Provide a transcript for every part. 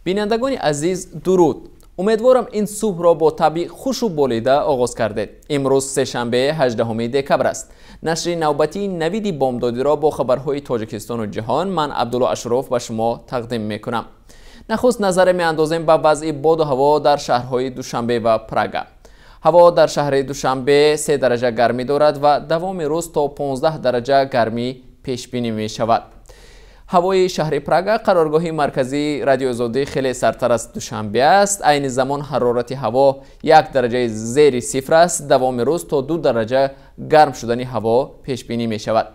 Бинандагони азиз, дуруд. Умедворам, ин субҳро бо табъи хушу болида оғоз кардед. Имрӯз сешанбе, 18 декабр аст. Нашри навбатии «Навиди бомдодиро» бо хабарҳои Тоҷикистону ҷаҳон ман, Абдулло Ашуров, ба шумо тақдим мекунам. Нахуст назаре меандозем ба вазъи боду ҳаво дар шаҳрҳои Душанбе ва Прага. Ҳаво дар шаҳри Душанбе 3 дараҷа гармӣ дорад ва давоми рӯз то 15 дараҷа гармӣ пешбинӣ мешавад. Ҳавои шаҳри Прага, қароргоҳи марказии Радиои Озодӣ, хеле сардтар аз Душанбе аст. Айни замон ҳарорати ҳаво 1 дараҷаи зери сифр аст. Давоми рӯз то 2 дараҷа гарм шудани ҳаво пешбинӣ мешавад.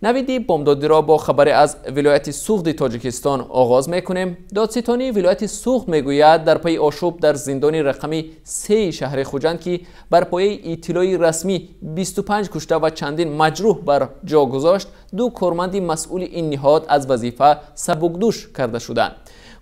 «Навиди бомдодиро» бо хабаре аз вилояти Суғди Тоҷикистон оғоз мекунем. Додситонии вилояти Суғд мегӯяд, дар пайи ошӯб дар зиндони рақами сеи шаҳри Хуҷанд, ки бар пояи иттилои расмӣ 25 кушта ва чандин маҷрӯҳ бар ҷо гузошт, ду корманди масъули ин ниҳод аз вазифа сабукдӯш карда шуданд.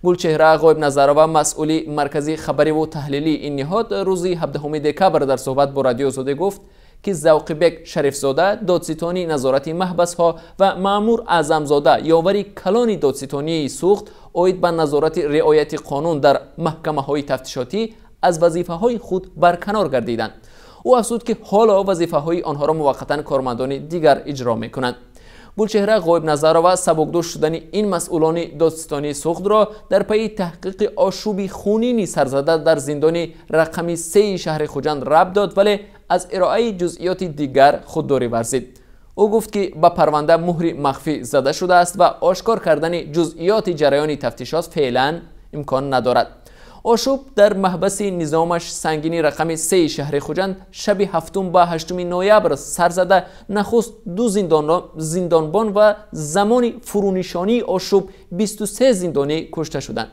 Гулчеҳра Ғоибназарова, масъули маркази хабариву таҳлилии ин ниҳод, рӯзи 17 декабр дар суҳбат бо Радиои Озодӣ гуфт, ки Завқибек Шарифзода, додситони назорати маҳбасҳо, ва Маъмур Аъзамзода, ёвари калони додситонии Суғд оид ба назорати риояти қонун дар маҳкамаҳои тафтишотӣ, аз вазифаҳои худ барканор гардиданд. Ӯ афзуд, ки ҳоло вазифаҳои онҳоро муваққатан кормандони дигар иҷро мекунанд. Гулчеҳра Ғоибназарова сабукдӯш шудани ин масъулони додситонии Суғдро дар пайи таҳқиқи ошӯби хунини сарзада дар зиндони рақами сеи шаҳри Хуҷанд рабт дод, вале аз ироаи ҷузъиёти дигар худдорӣ варзид. Ӯ гуфт, ки ба парванда муҳри махфӣ зада шудааст ва ошкор кардани ҷузъиёти ҷараёни тафтишот феълан имкон надорад. Ошӯб дар маҳбаси низомаш сангини рақами сеи шаҳри Хуҷанд шаби ҳафтум ба ҳаштуми ноябр сар зада, нахуст ду зиндонбон ва замони фурӯнишонии ошӯб 23 зиндонӣ кушта шуданд.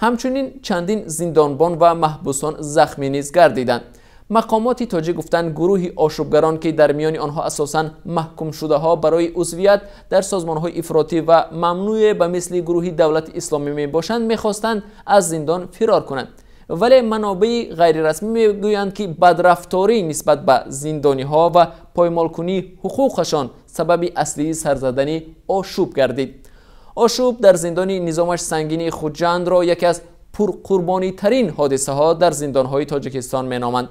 Ҳамчунин чандин зиндонбон ва маҳбусон захмӣ низ гардиданд. Мақомоти тоҷик гуфтанд, гурӯҳи ошӯбгарон, ки дар миёни онҳо асосан маҳкумшудаҳо барои узвият дар созмонҳои ифротӣ ва мамнӯе ба мисли гурӯҳи Давлати Исломӣ мебошанд, мехостанд аз зиндон фирор кунанд. Вале манобеи ғайрирасмӣ мегӯянд, ки бадрафторӣ нисбат ба зиндониҳо ва поймолкунии ҳуқуқашон сабаби аслии сарзадани ошӯб гардид. Ошӯб дар зиндони низомаш сангини Хуҷандро яке аз пурқурбонитарин ҳодисаҳо дар зиндонҳои Тоҷикистон меноманд.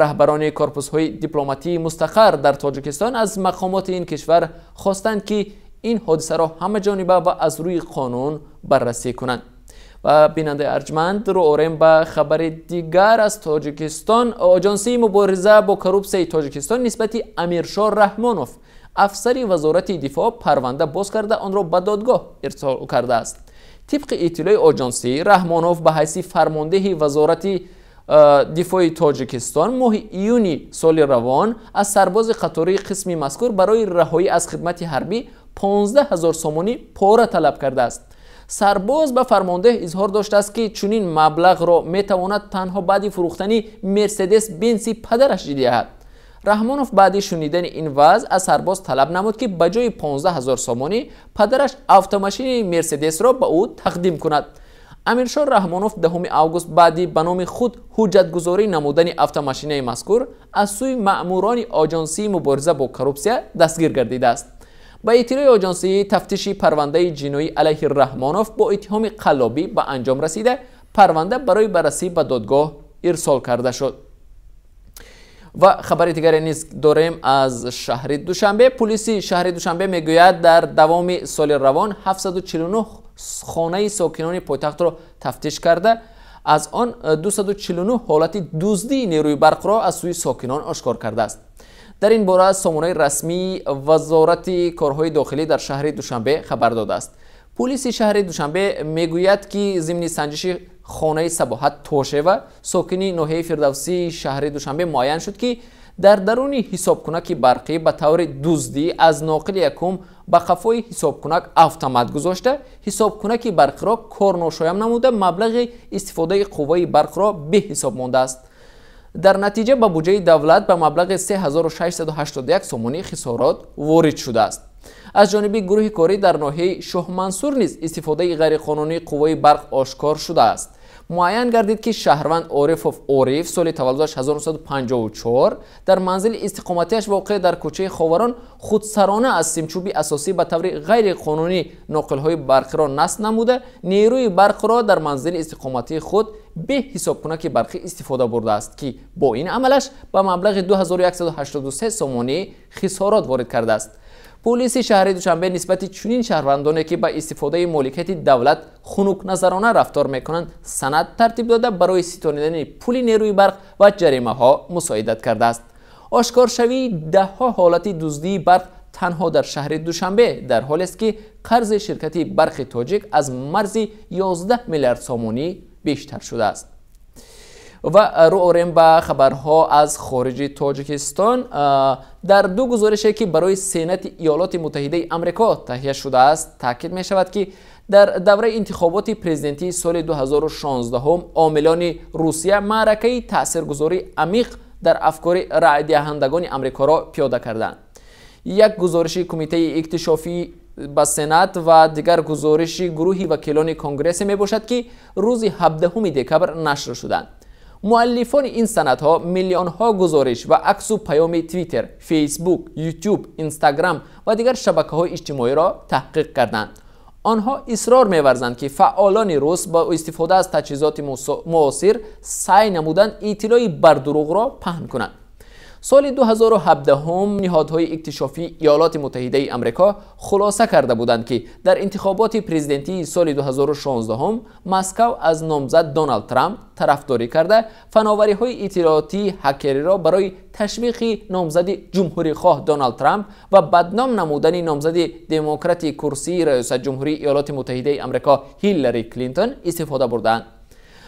Раҳбарони корпусҳои дипломатии мустақар дар Тоҷикистон аз мақомоти ин кишвар хостанд, ки ин ҳодисаро ҳамаҷониба ва аз рӯи қонун баррасӣ кунанд. Ва, бинандаи арҷманд, рӯ орем ба хабари дигар аз Тоҷикистон. Оҷонсии мубориза бо коррупсияи Тоҷикистон нисбати Амиршоҳ Раҳмонов, афсари Вазорати дифоъ, парванда боз карда, онро ба додгоҳ ирсол кардааст. Тибқи иттилои оҷонсӣ, Раҳмонов ба ҳайси фармондеҳи Вазорати дифои Тоҷикистон моҳи июни соли равон аз сарбози қатории қисми мазкур барои раҳоӣ аз хидмати ҳарбӣ 15 ҳазор сомонӣ пора талаб кардааст. Сарбоз ба фармондеҳ изҳор доштааст, ки чунин маблағро метавонад танҳо баъди фурӯхтани Мерседес Бенси падараш диҳад. Раҳмонов баъди шунидани ин вазъ аз сарбоз талаб намуд, ки ба ҷои 15 ҳазор сомонӣ падараш автомашини Мерседесро ба ӯ тақдим кунад. Амиршоҳ Раҳмонов 10 август баъди ба номи худ ҳуҷҷатгузорӣ намудани автомашинаи мазкур аз сӯи маъмурони Оҷонсии мубориза бо коррупсия дастгир гардидааст. Ба иттилои оҷонсӣ, тафтиши парвандаи ҷиноӣ алайҳи Раҳмонов бо иттиҳоми қаллобӣ ба анҷом расида, парванда барои баррасӣ ба додгоҳ ирсол карда шуд. Ва хабари дигаре низ дорем аз шаҳри Душанбе. Пулиси шаҳри Душанбе мегӯяд, дар давоми соли равон 749 хонаи сокинони пойтахтро тафтиш карда, аз он 249 ҳолати дуздии нерӯи барқро аз сӯи сокинон ошкор кардааст. Дар ин бора сомонаи расмии Вазорати корҳои дохилӣ дар шаҳри Душанбе хабар додааст. Пулиси шаҳри Душанбе мегӯяд, ки зимни санҷиши хонаи Сабоҳат Тошева, сокини ноҳияи Фирдавсии шаҳри Душанбе, муайян шуд, ки дар даруни ҳисобкунаки барқӣ ба таври дуздӣ аз ноқили якум ба қафои ҳисобкунак автомат гузошта, ҳисобкунаки барқиро корношоям намуда, маблағи истифодаи қувваи барқро беҳисоб мондааст. Дар натиҷа ба буҷаи давлат ба маблағи 3681 сомонӣ хисорот ворид шудааст. Аз ҷониби гурӯҳи корӣ дар ноҳияи Шоҳмансур низ истифодаи ғайриқонунии қувваи барқ ошкор шудааст. Муайян гардид, ки шаҳрванд Орифов Ориф соли таваллудаш 1954 дар манзили истиқоматиаш, воқеъ дар кӯчаи Ховарон, худсарона аз симчӯби асосӣ ба таври ғайриқонунӣ ноқилҳои барқиро насб намуда, нерӯи барқро дар манзили истиқоматии худ бе ҳисобкунаки барқӣ истифода бурдааст, ки бо ин амалаш ба маблағи 2183 сомонӣ хисорот ворид кардааст. Полиси шаҳри Душанбе нисбати чунин шаҳрвандоне, ки ба истифодаи моликияти давлат хунукназарона рафтор мекунанд, санад тартиб дода, барои ситонидани пули нерӯи барқ ва ҷаримаҳо мусоидат кардааст. Ошкоршавии даҳҳо ҳолати дуздии барқ танҳо дар шаҳри Душанбе дар ҳолест, ки қарзи ширкати Барқи Тоҷик аз марзи 11 миллиард сомонӣ бештар шудааст. Ва рӯ орем ба хабарҳо аз хориҷи Тоҷикистон. Дар ду гузорише, ки барои Сенати Иёлоти Муттаҳидаи Амрико таҳия шудааст, таъкид мешавад, ки дар давраи интихоботи президентии соли 2016 омилони Русия маъракаи таъсиргузории амиқ дар афкори раъйдиҳандагони Амрикоро пиёда карданд. Як гузориши Кумитаи иктишофӣ ба Сенат ва дигар гузориши гурӯҳи вакилони Конгрессе мебошад, ки рӯзи 17 декабр нашр шуданд. Муаллифони ин санадҳо миллионҳо гузориш ва аксу паёми Твиттер, Фейсбук, Ютуб, Инстаграм ва дигар шабакаҳои иҷтимоиро таҳқиқ карданд. Онҳо исрор меварзанд, ки фаъолони рус бо истифода аз таҷҳизоти муосир саъй намуданд иттилои бардурӯғро паҳн кунанд. Соли 2017 ниҳодҳои иктишофии Иёлоти Муттаҳидаи Амрико хулоса карда буданд, ки дар интихоботи президентии соли 2016 Москав аз номзад Доналд Трамп тарафдорӣ карда, фановариҳои иттилоотии ҳакериро барои ташвиқи номзади ҷумҳурихоҳ Доналд Трамп ва бадном намудани номзади демократи курсии раёсатҷумҳурии Иёлоти Муттаҳидаи Амрико Ҳиллари Клинтон истифода бурданд.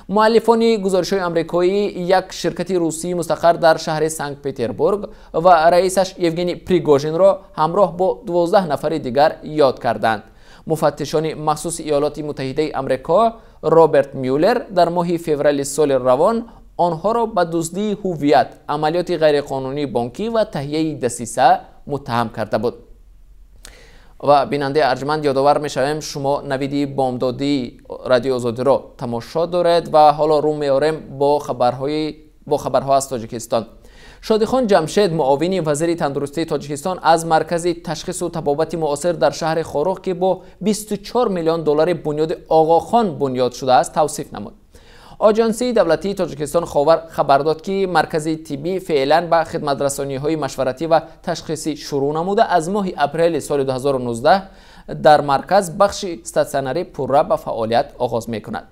Муаллифони гузоришҳои амрикоӣ як ширкати русии мустақар дар шаҳри Санкт Петербург ва раисаш Евгений Пригожинро ҳамроҳ бо 12 нафари дигар ёд карданд. Муфаттишони махсуси Иёлоти Муттаҳидаи Амрико Роберт Мюллер дар моҳи феврали соли равон онҳоро ба дуздии ҳуввият, амалиёти ғайриқонунии бонкӣ ва таҳияи дасиса муттаҳам карда буд. Ва, бинандаи арҷманд, ёдовар мешавем, шумо Навиди бомдодии Радиои Озодиро тамошо доред ва ҳоло рӯ меорем бо хабарҳо аз Тоҷикистон. Шодихон Ҷамшед, муовини вазири тандурустии Тоҷикистон, аз маркази ташхису табобати муосир дар шаҳри Хоруғ, ки бо 24 миллион доллари бунёди Оғохон бунёд шудааст, тавсиф намуд. Оҷансии давлатии Тоҷикистон «Ховар» хабар дод, ки маркази тиббӣ феълан ба хидматрасониҳои машваратӣ ва ташхисӣ шурӯъ намуда, аз моҳи апрели соли 2019 дар марказ бахши статсионарӣ пурра ба фаъолият оғоз мекунад.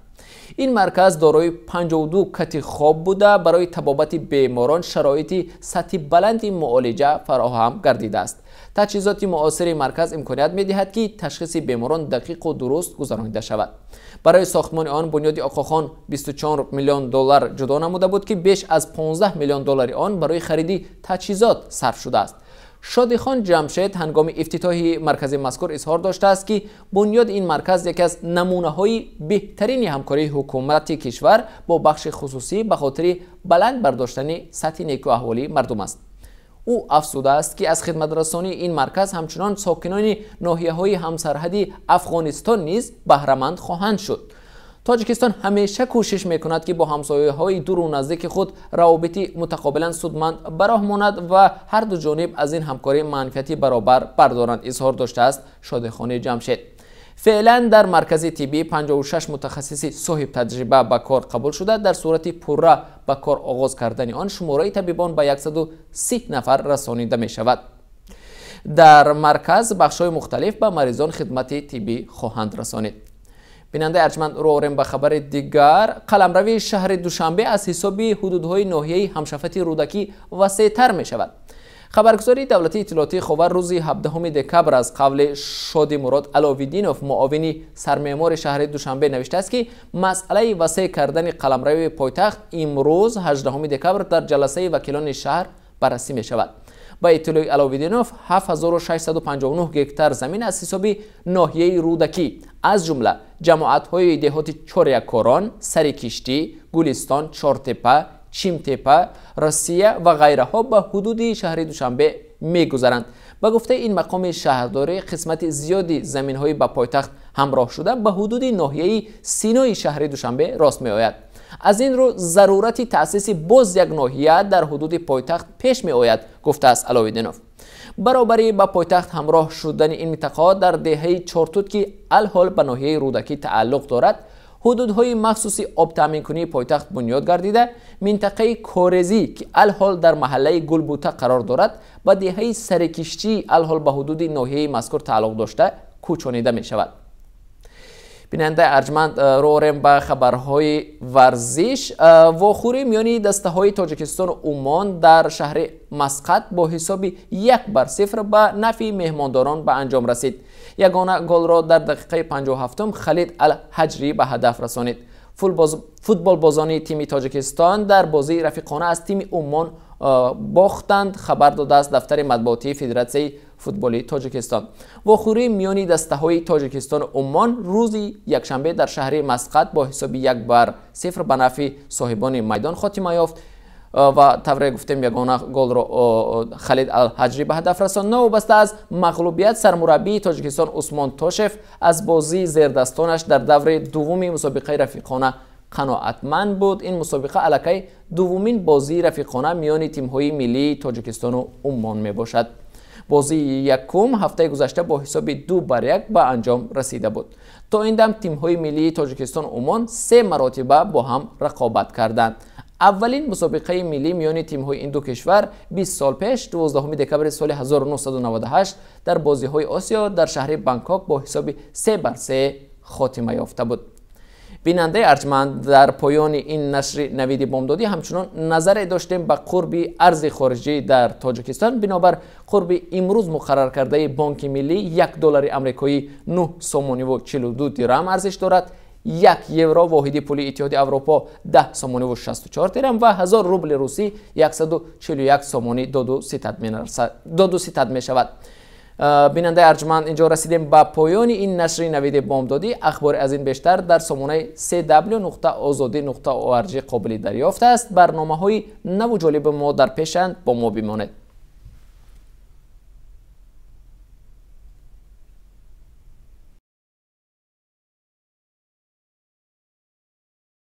Ин марказ дорои 52 кати хоб буда, барои табобати беморон шароити сатҳи баланди муолиҷа фароҳам гардидааст. Таҷҳизоти муосири марказ имконият медиҳад, ки ташхиси беморон дақиқу дуруст гузаронида шавад. Барои сохтмони он бунёди Оғохон 24 миллион доллар ҷудо намуда буд, ки беш аз 15 миллион доллари он барои хариди таҷҳизот сарф шудааст. Шодихон Ҷамшед ҳангоми ифтитоҳи маркази мазкур изҳор доштааст, ки бунёди ин марказ яке аз намунаҳои беҳтарини ҳамкории ҳукумати кишвар бо бахши хусусӣ ба хотири баланд бардоштани сатҳи некӯаҳволии мардум аст. Ӯ афзудааст, ки аз хидматрасонии ин марказ ҳамчунон сокинони ноҳияҳои ҳамсарҳади Афғонистон низ баҳраманд хоҳанд шуд. Тоҷикистон ҳамеша кӯшиш мекунад, ки бо ҳамсояҳои дуру наздики худ равобити мутақобилан судманд ба роҳ монад ва ҳарду ҷониб аз ин ҳамкорӣ манфиати баробар бардоранд, изҳор доштааст Шодихони Ҷамшед. Феълан дар маркази тиббӣ 56 мутахассиси соҳибтаҷриба ба кор қабул шуда, дар сурати пурра ба кор оғоз кардани он шумораи табибон ба 130 нафар расонида мешавад. Дар марказ бахшҳои мухталиф ба маризон хидмати тиббӣ хоҳанд расонид. Бинандаи арҷманд, рӯ орем ба хабари дигар. Қаламрави шаҳри Душанбе аз ҳисоби ҳудудҳои ноҳияи ҳамшафати Рӯдакӣ васеътар мешавад. Хабаргузории давлатии иттилоотии «Ховар» рӯзи 17 декабр аз қавли Шодимурод Аловиддинов, муовини сармеъмори шаҳри Душанбе, навиштааст, ки масъалаи васеъ кардани қаламрави пойтахт имрӯз, 18 декабр, дар ҷаласаи вакилони шаҳр баррасӣ мешавад. Ба иттилои Аловиддинов, 7659 гектар замин аз ҳисоби ноҳияи Рӯдакӣ, аз ҷумла ҷамоатҳои деҳоти Чорякорон, Сари Киштӣ, Гулистон, Чортепа, Чимтепа, Россия ва ғайраҳо, ба ҳудуди шаҳри Душанбе мегузаранд. Ба гуфтаи ин мақоми шаҳрдорӣ, қисмати зиёди заминҳои ба пойтахт ҳамроҳ шуда ба ҳудуди ноҳияи Синои шаҳри Душанбе рост меояд. Аз ин рӯ зарурати таъсиси боз як ноҳия дар ҳудуди пойтахт пеш меояд, гуфтааст Аловиддинов. Баробари ба пойтахт ҳамроҳ шудани ин минтақаҳо дар деҳаи Чортут, ки алҳол ба ноҳияи Рӯдакӣ тааллуқ дорад, ҳудудҳои махсуси обтаъминкунии пойтахт бунёд гардида, минтақаи Корезӣ, ки алҳол дар маҳаллаи Гулбута қарор дорад, ба деҳаи Сарикиштӣ, алҳол ба ҳудуди ноҳияи мазкур тааллуқ дошта, кӯчонида мешавад. Бинандаи арҷманд, рӯ орем ба хабарҳои варзиш. Вохӯрӣ миёни дастаҳои Тоҷикистону Умон дар шаҳри Масқат бо ҳисоби 1-0 ба нафъи меҳмондорон ба анҷом расид. Ягона голро дар дақиқаи 57 Халид Алҳаҷрӣ ба ҳадаф расонид. Футболбозони тими Тоҷикистон дар бозии рафиқона аз тими Умон бохтанд, хабар додааст дафтари матбуотии Федератсияи футболи Тоҷикистон. Вохӯрии миёни дастаҳои Тоҷикистону Умон рӯзи якшанбе дар шаҳри Масқат бо ҳисоби 1-0 ба нафъи соҳибони майдон хотима ёфт ва тавре гуфтем, ягона голро Халид Алҳаҷрӣ ба ҳадаф расонд. Новобаста аз мағлубият, сармураббии Тоҷикистон Усмон Тошев аз бозии зердастонаш дар даври дуввуми мусобиқаи рафиқона қаноатманд буд. Ин мусобиқа аллакай дуввумин бозии рафиқона миёни тимҳои миллии Тоҷикистону Уммон мебошад. Бозии якум ҳафтаи гузашта бо ҳисоби 2-1 ба анҷом расида буд. То ин дам тимҳои миллии Тоҷикистону Умон се маротиба бо ҳам рақобат карданд. Аввалин мусобиқаи миллӣ миёни тимҳои ин ду кишвар 20 сол пеш, 12 декабри соли 1998, дар бозиҳои Осиё дар шаҳри Бангкок бо ҳисоби 3-3 хотима ёфта буд. Бинандаи арҷманд, дар поёни ин нашри Навиди бомдодӣ ҳамчунон назаре доштем ба қурби арзи хориҷӣ дар Тоҷикистон. Бинобар қурби имрӯз муқаррар кардаи Бонки Миллӣ, 1 доллари амрикоӣ 9 сомониву 42 дирам арзиш дорад, 1 евро, воҳиди пули Иттиҳоди Аврупо, 10 сомониву 64 дирам ва 1000 рубли русӣ 141 сомонӣ доду ситад мешавад. Бинандаи арҷманд, инҷо расидем ба поёни ин нашри Навиди бомдодӣ. Ахбори аз ин бештар дар сомонаи cw.ozodi.org қобили дарёфт аст. Барномаҳои наву ҷолиби мо дар пешанд, бо мо бимонед.